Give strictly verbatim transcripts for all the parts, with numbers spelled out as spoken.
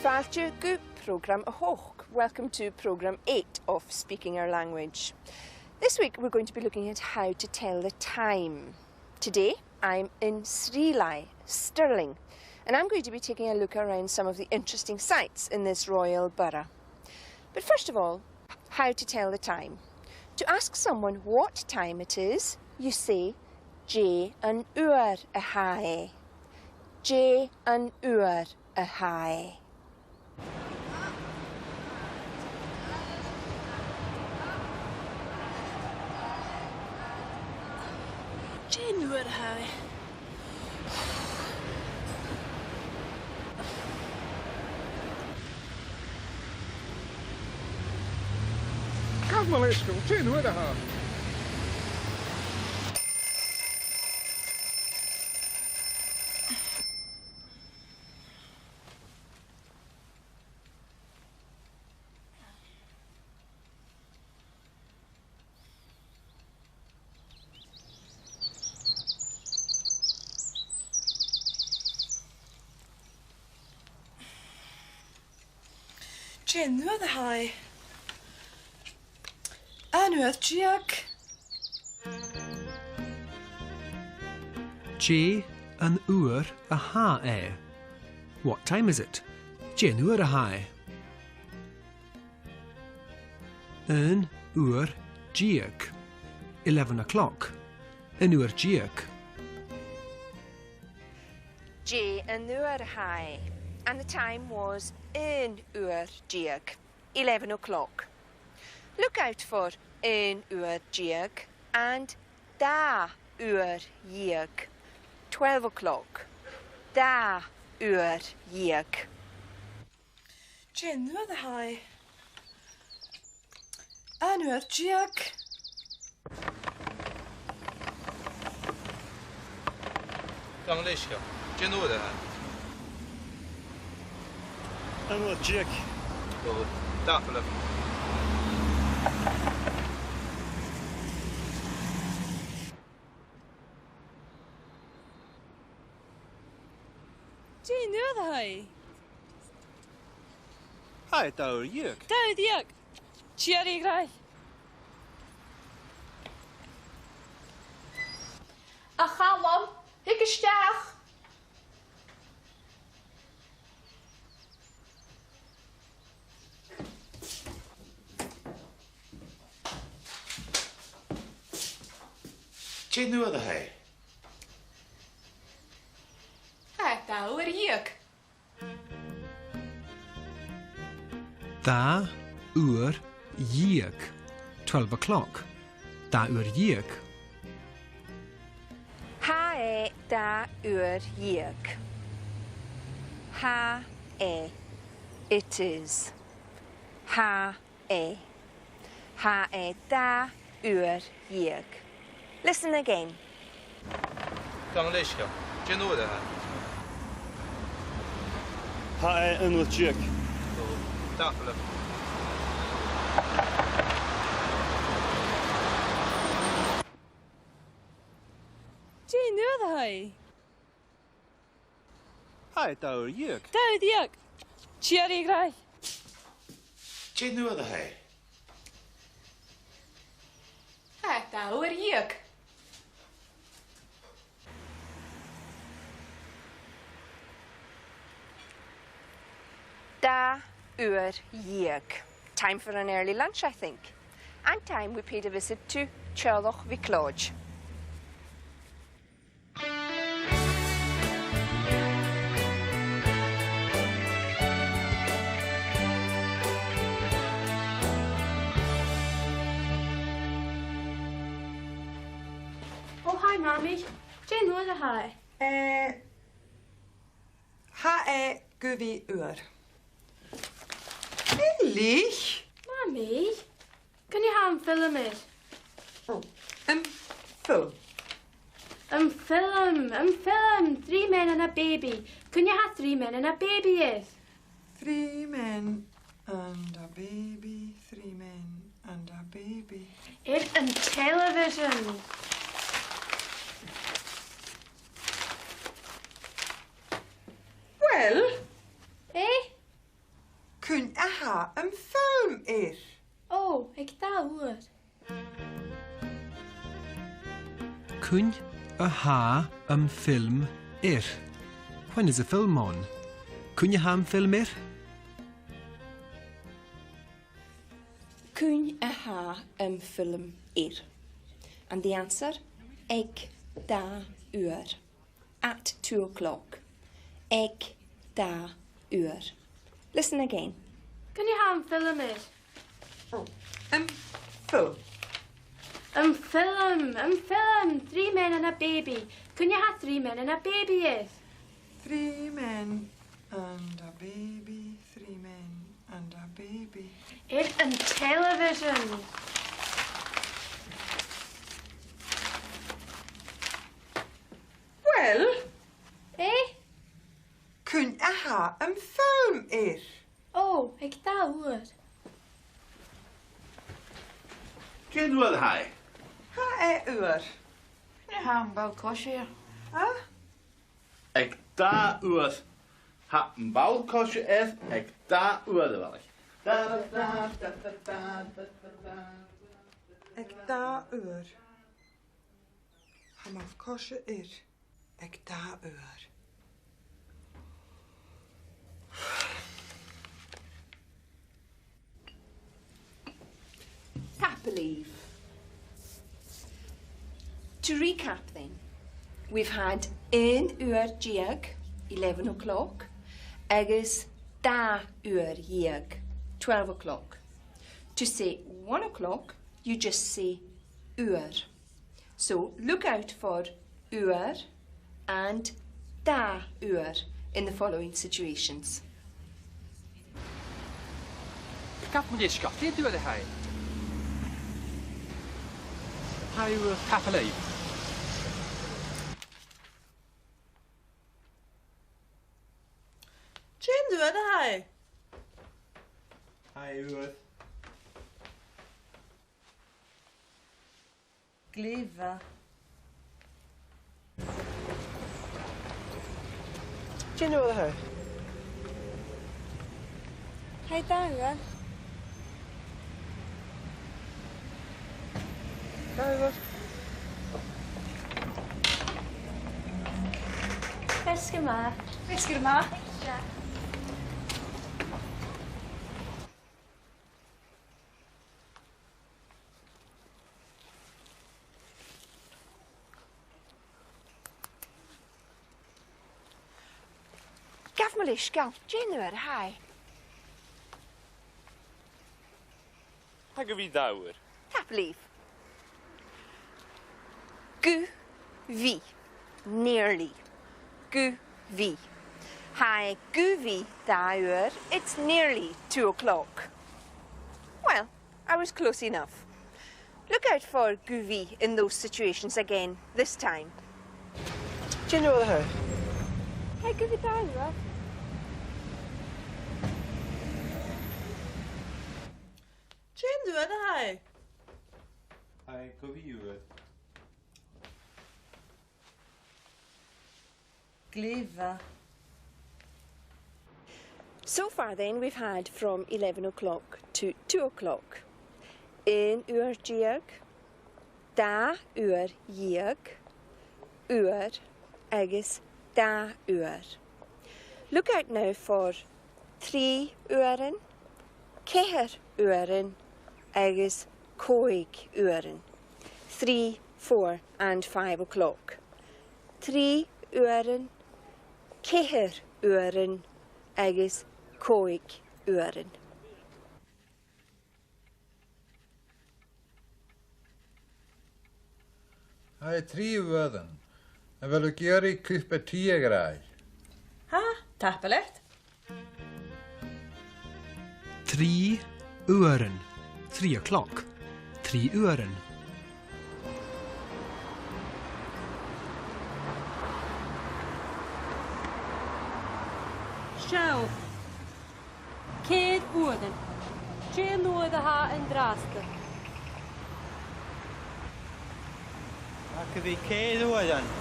Fàilte gu prògram a h-ochd. Welcome to programme eight of Speaking Our Language. This week we're going to be looking at how to tell the time. Today I'm in Sree Lai, Stirling, and I'm going to be taking a look around some of the interesting sights in this royal borough. But first of all, how to tell the time. To ask someone what time it is, you say, "Dè an uair a tha e?" Dè an uair a tha e? Dè an uair a tha e? Gabh mo leisgeul, dè an uair a tha e? Dè an uair a tha e? Aon uair deug. Dè an uair a tha e? What time is it? Dè an uair a tha e? Aon uair deug. Eleven o'clock. Aon uair deug. Dè an uair a tha e? And the time was aon uair deug. Eleven o'clock. Look out for aon uair deug and dà uair dheug. Twelve o'clock. Dà uair dheug. Dè an uair a tha e? Aon uair deug. Gabh mo leisgeul, dè an uair a tha e? Aon uair deug. Ò, tapadh leibh. Dè an uair a tha e? Tha e dà uair dheug. Dà uair dheug. Tìoraidh a ghràidh. A Chaluim, thig a-steach. Dè an uair a tha e? Tha e dà uair dheug. Dà uair dheug. Twelve o'clock. Dà uair dheug. Tha e dà uair dheug. Tha e. It is. Tha e. Tha e dà uair dheug. Listen again. Gabh mo leisgeul, dè an uair a tha e? Tha e aon uair deug. Ò, tapadh leibh. Dè an uair a tha e? Tha e dà uair dheug. Dà uair dheug. Tìoraidh a ghràidh. Dè an uair a tha e? Tha e dà uair dheug. Dà uair dheug. Time for an early lunch, I think. And time we paid a visit to Teaghlach MhicLeòid. Oh, hi, Mamaidh. Dè an uair a tha e? Eh, tha e gu bhith uair. Eilidh! Mamaidh! Cuin a tha am film air? Oh, am film. Am film, am film, Three Men and a Baby. Cuin a tha Three Men and a Baby air? Three men and a baby, three men and a baby. Air an television. Well. Eh? tha am film air? Ò, aig dà uair. Cuin a tha am film air? When is the film on? Cuin a tha am film air? Cuin a tha am film air? And the answer, aig dà uair. At two o'clock. Aig dà uair. Listen again. Cuin a tha am film air? Ò, am film. Am film, am film, Three Men and a Baby. Cuin a tha Three Men and a Baby air? Three men and a baby, three men and a baby. Air an television. Well? Eh? Cuin a tha am film air? Ò, aig dà uair. Dè an uair a tha e? Tha e uair. Cuin a tha am ball-coise air? Ha? Aig dà uair. Tha am ball-coise air aig dà uair, a bhalaich. Aig dà uair. Tha am ball-coise air aig dà uair. Tapadh leibh. To recap then, we've had aon uair deug, eleven o'clock, agus dà uair dheug, twelve o'clock. To say one o'clock, you just say uair. So look out for uair and dà uair in the following situations. Gabh mo leisgeul, dè an uair a tha e? Tha e uair, tapadh leibh. Dè an uair a tha e? Tha e uair. Glè mhath. Dè an uair a tha e? Tha e dà uair. Dà uair. Feasgar math. Feasgar math. Gabh mo leisgeul, dè an uair a tha e? Tha e gu bhith dà uair. Tapadh leibh. Gu bhith. Nearly. Gu bhith. Tha e gu bhith dà uair. It's nearly two o'clock. Well, I was close enough. Look out for gu bhith in those situations again this time. Dè an uair a tha e? Tha e gu bhith dà uair. Dè an uair a tha e? Tha e gu bhith uair. Glè mhath. So far then, we've had from eleven o'clock to two o'clock. Aon uair deug, dà uair dheug, uair agus dà uair. Look out now for trì uairean, ceithir uairean agus còig uairean. Three, four and five o'clock. Trì uairean, ceithir uairean agus còig uairean. Tha e trì uairean. A bheil thu ag iarraidh cupa tì a ghràdh? Tha, tapadh leat. Trì uairean. Three o'clock. Trì uairean. Seall. Ceithir uairean. Dè an uair a tha e an-dràsta? Tha e gu bhith ceithir uairean.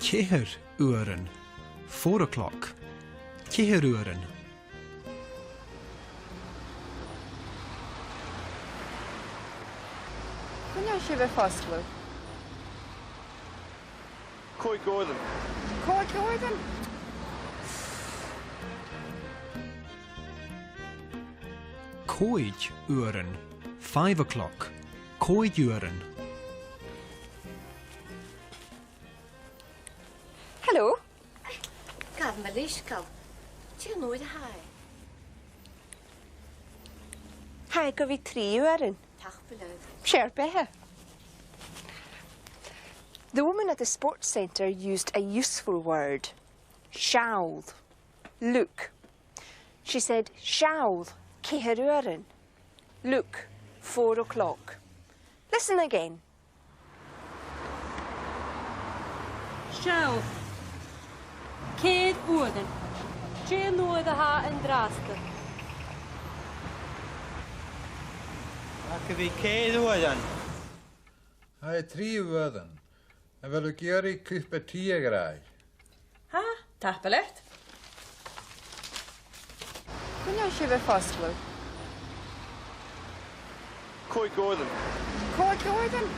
Ceithir uairean. Four o'clock. Ceithir uairean. Cuin a tha sibh a' fosgladh? Còig uairean. Còig uairean? Còig uairean. Five o'clock. Còig uairean. Hello. Gabh mo leisgeul. Dè an uair a tha e? Tha e gu bhith trì uairean. Tapadh leibh. Seo beatha. The woman at the sports centre used a useful word. Seall. Look. She said, "Seall, ceithir uairean." Look, four o'clock. Listen again. Seall. Ceithir uairean. Dè an uair a tha e an-dràsta? Tha e gu bhith ceithir uairean. Tha e trì uairean. A bheil thu ag iarraidh cupa tì, a ghràidh? Tha, tapadh leat. Cuin a tha sibh a' fosgladh? Còig uairean. Còig uairean?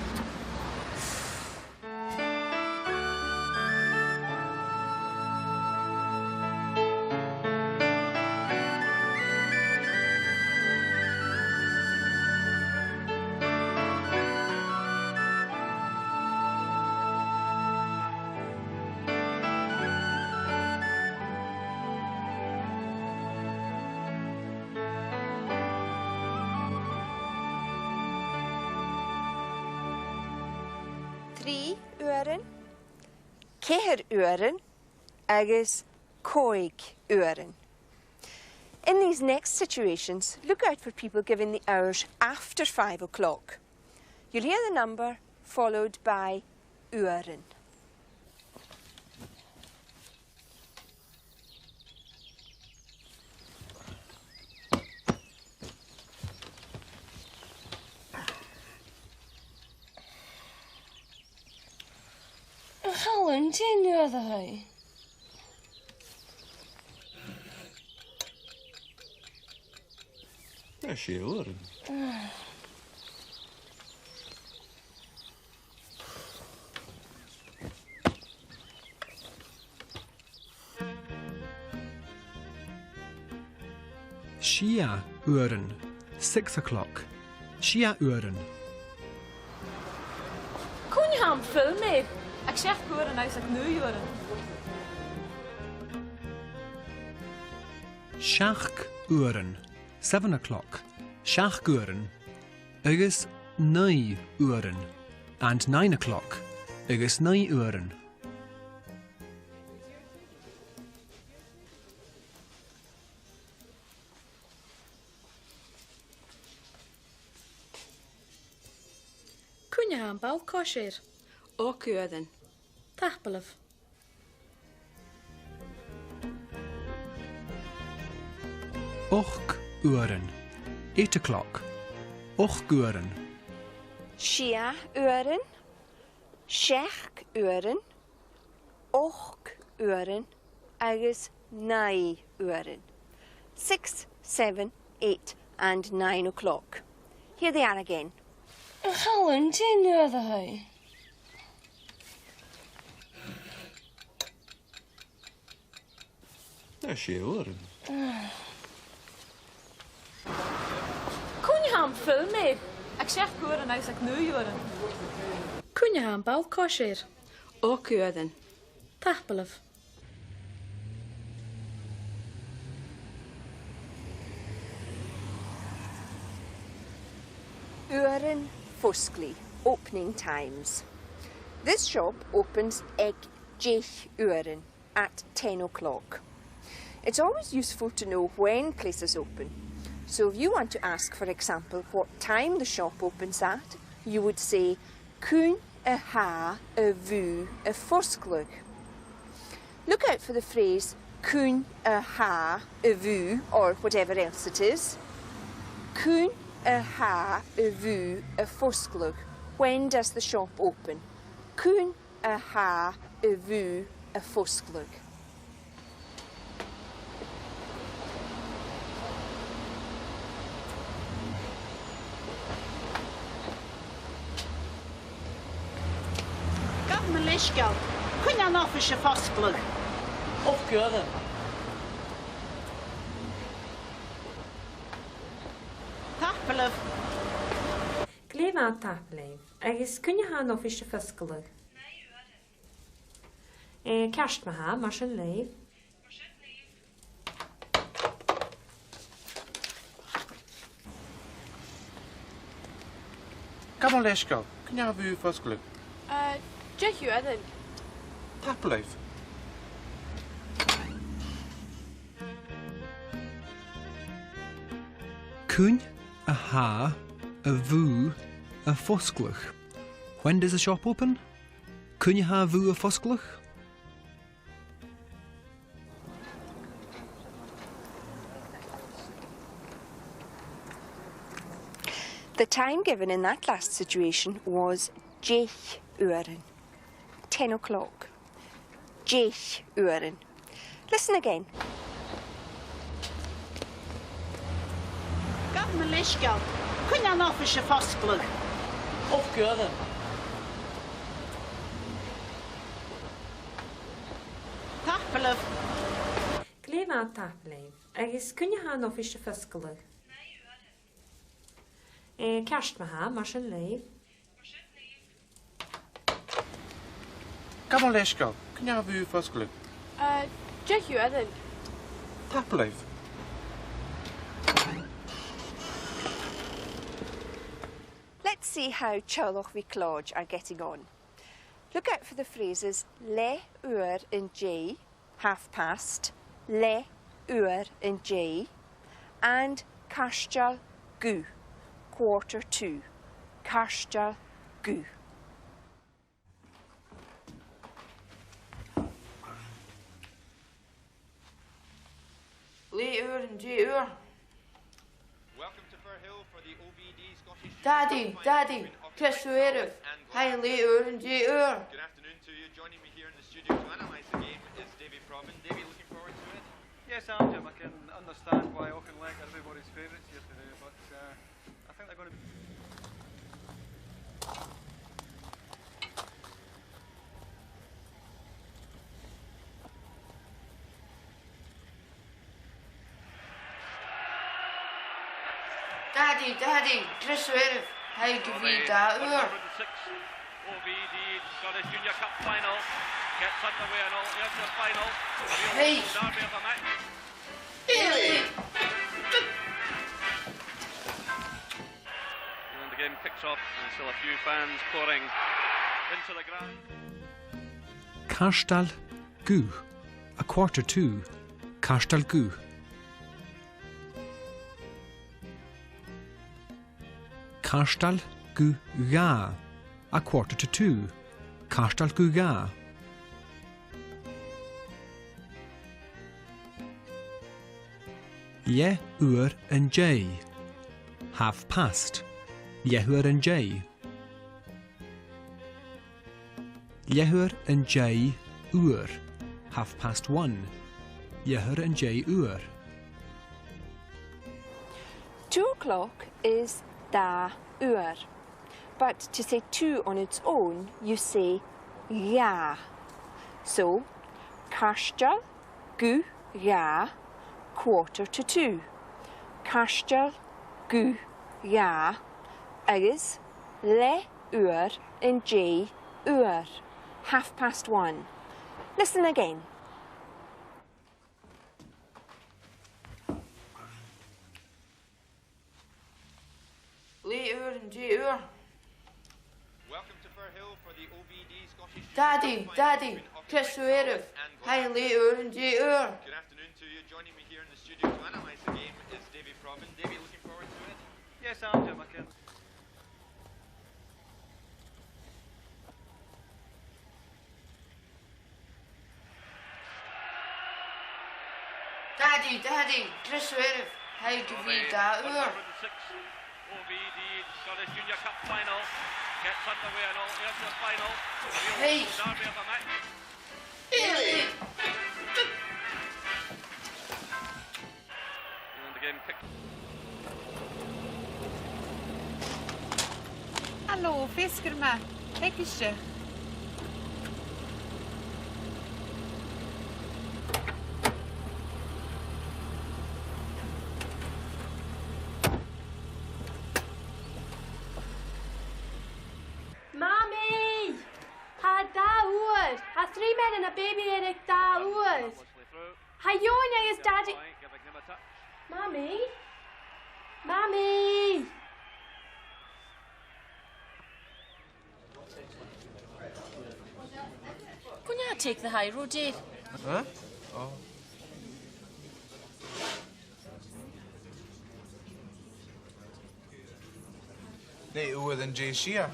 Trì uairean, ceithir uairean agus còig uairean. In these next situations, look out for people giving the hours after five o'clock. You'll hear the number followed by uairean. A Chaluim, dè an uair a tha e? Tha e sia uairean. Sia uairean. Six o'clock. Sia uairean. Cuin a tha am film air? Aig seachd uairean agus aig naoi uairean. Seachd uairean. Seven o'clock. Seachd uairean. Agus naoi uairean. And nine o'clock. Agus naoi uairean. Cuin a tha am ball-coise air? Ochd uairean. Tapadh leibh. Ochd uairean. Eight o'clock. Ochd uairean. Sia uairean. Seachd uairean. Ochd uairean agus naoi uairean. Six, seven, eight and nine o'clock. Here they are again. A Chaluim, dè an uair a tha e? Tha e sia uairean. Cuin a tha am film air? Aig seachd uairean agus aig naoi uairean. Cuin a tha am ball-coise air? Ochd uairean. Tapadh leibh. Uairean fosglaidh, opening times. This shop opens aig deich uairean, at ten o'clock. It's always useful to know when places open. So if you want to ask, for example, what time the shop opens at, you would say, "Cuin a tha a' bhùth a' fosgladh?" Look out for the phrase "Cuin a tha a' bhùth," or whatever else it is. Cuin a tha a' bhùth a' fosgladh? When does the shop open? Cuin a tha a' bhùth a' fosgladh. Gabh mo leisgeul. Cuin a tha an oifis a' fosgladh? Ochd uairean. Tapadh leibh. Glè mhath, tapadh leibh. Agus cuin a tha an oifis a' fosgladh? Eh, ceart ma-thà, mar sin leibh. Gabh mo leisgeul, cuin a tha a' bhùth a' fosgladh? Eh, deich uairean. Tapadh leibh. Cuin a tha a' bhùth a' fosgladh? When does the shop open? Cuin a tha a' bhùth a' fosgladh? The time given in that last situation was deich uairean. Ten o'clock. Deich uairean. Listen again. Gabh mo leisgeul. Cuin a tha an oifis a' fosgladh? Ochd uairean. Tapadh leibh. Glè mhath, tapadh leibh. Agus cuin a tha an oifis a' fosgladh? Eh, ceart ma-thà, mar sin leibh. Gabh mo leisgeul, cuin a tha a' bhùth a' fosgladh? Eh, deich uairean. Tapadh leibh. Let's see how teaghlach MhicLeòid are getting on. Look out for the phrases leth-uair an dèidh, half past, leth-uair an dèidh, and cairteal gu, quarter to, cairteal gu. Leth-uair an dèidh uair. Welcome to Firhill for the O V D Scottish Dadaidh, Dadaidh, greas oirbh. Tha e leth-uair an dèidh uair. Good afternoon to you. Joining me here in the studio to analyse the game is Davie Provan. Davie, looking forward to it? Yes, I am, Jim. I can understand why Auchinleck are everybody's favourites here today, but, uh, I think they're gonna be Dadaidh, Dadaidh, greas oirbh, tha e gu bhith dà uair. O V D Scottish Junior Cup final. Gets underway and all, here's the final. A real derby of a match. Really? And the game kicks off and still a few fans pouring into the ground. Cairteal gu, a quarter to, cairteal gu. Cairteal gu dhà, a quarter to two, cairteal gu dhà. Leth-uair an dèidh, half past, leth-uair an dèidh. Leth-uair an dèidh uair, half past one, leth-uair an dèidh uair. Two o'clock is dà uair, but to say two on its own, you say dhà. So, cairteal gu dhà, quarter to two. Cairteal gu dhà, agus leth-uair an dèidh uair, half past one. Listen again. Leth-uair an dèidh uair. Welcome to Firhill for the O V D Scottish Dadaidh, Dadaidh, greas oirbh, tha e leth-uair an dèidh uair. Good afternoon to you. Joining me here in the studio to analyse the game is Davie Provan. Davie, looking forward to it? Yes, I am, Jim. I can. Dadaidh, Dadaidh, greas oirbh, tha e gu bhith dà uair. O V D Scottish Junior Cup final. Gets underway and all, here's the final. Hey. Derby of the match. Hey. And the game kicked. Halò, feasgar math. Thig a-steach. Mamaidh! Tha e dà uair! Tha trì men ann am baby air aig dà uair! Tha Eòin agus Dadaidh... Mamaidh! Mamaidh! Can I take the high road, dear? Huh? Oh. Dè uair an dèidh sia?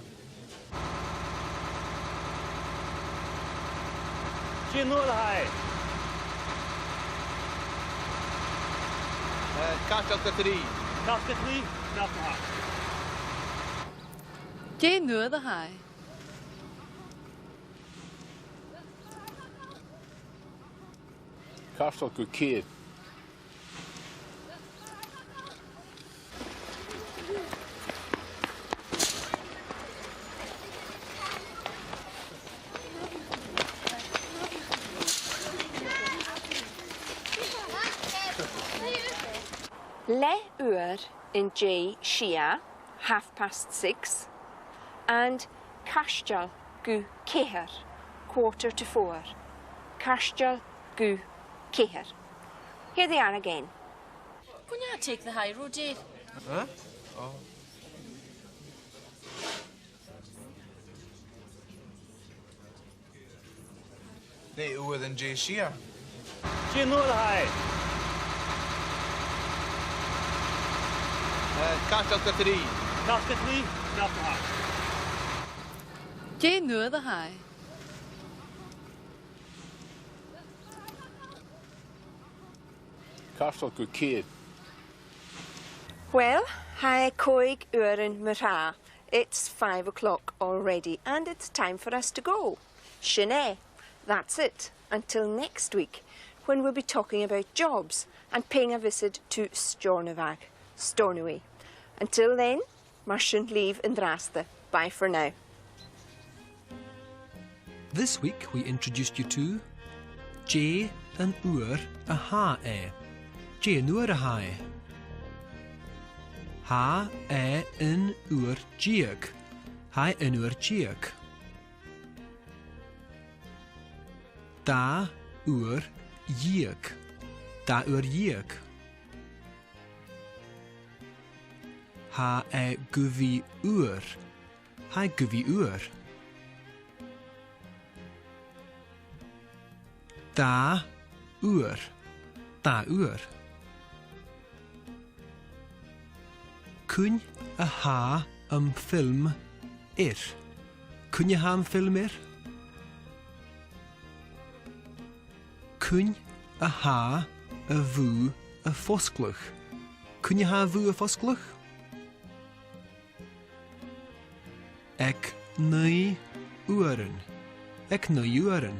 Dè an uair a tha e? Eh, cairteal gu trì. Cairteal gu trì, ceart ma-thà. Dè an uair a tha e? Cairteal gu ceithir. Leth-uair an dèidh sia, half past six, and cairteal gu ceithir, quarter to four. Cairteal gu ceithir. Here they are again. Can I take the high road, dear? Huh? Oh. Dè uair an dèidh sia? Dè an uair a tha e? Eh, cairteal gu trì. Cairteal gu trì, ceart ma-thà. Dè an uair a tha e? Cairteal gu ceithir. Well, tha e còig uairean mu thràth. It's five o'clock already, and it's time for us to go. Sin e. That's it. Until next week, when we'll be talking about jobs and paying a visit to Steòrnabhagh, Stornoway. Until then, mar sin leibh an-dràsta. Bye for now. This week we introduced you to dè an uair a tha e. Dè an uair a tha e? Tha e aon uair deug. Tha e aon uair deug. Dà uair dheug. Dà uair dheug. Tha e gu bhith uair. Tha e gu bhith uair. Dà uair. Dà uair. Cuin a tha am film air? Cuin a tha am film air? Cuin a tha a' bhùth a' fosgladh? Cuin a tha a' bhùth a' fosgladh? Aig naoi uairean. Aig naoi uairean.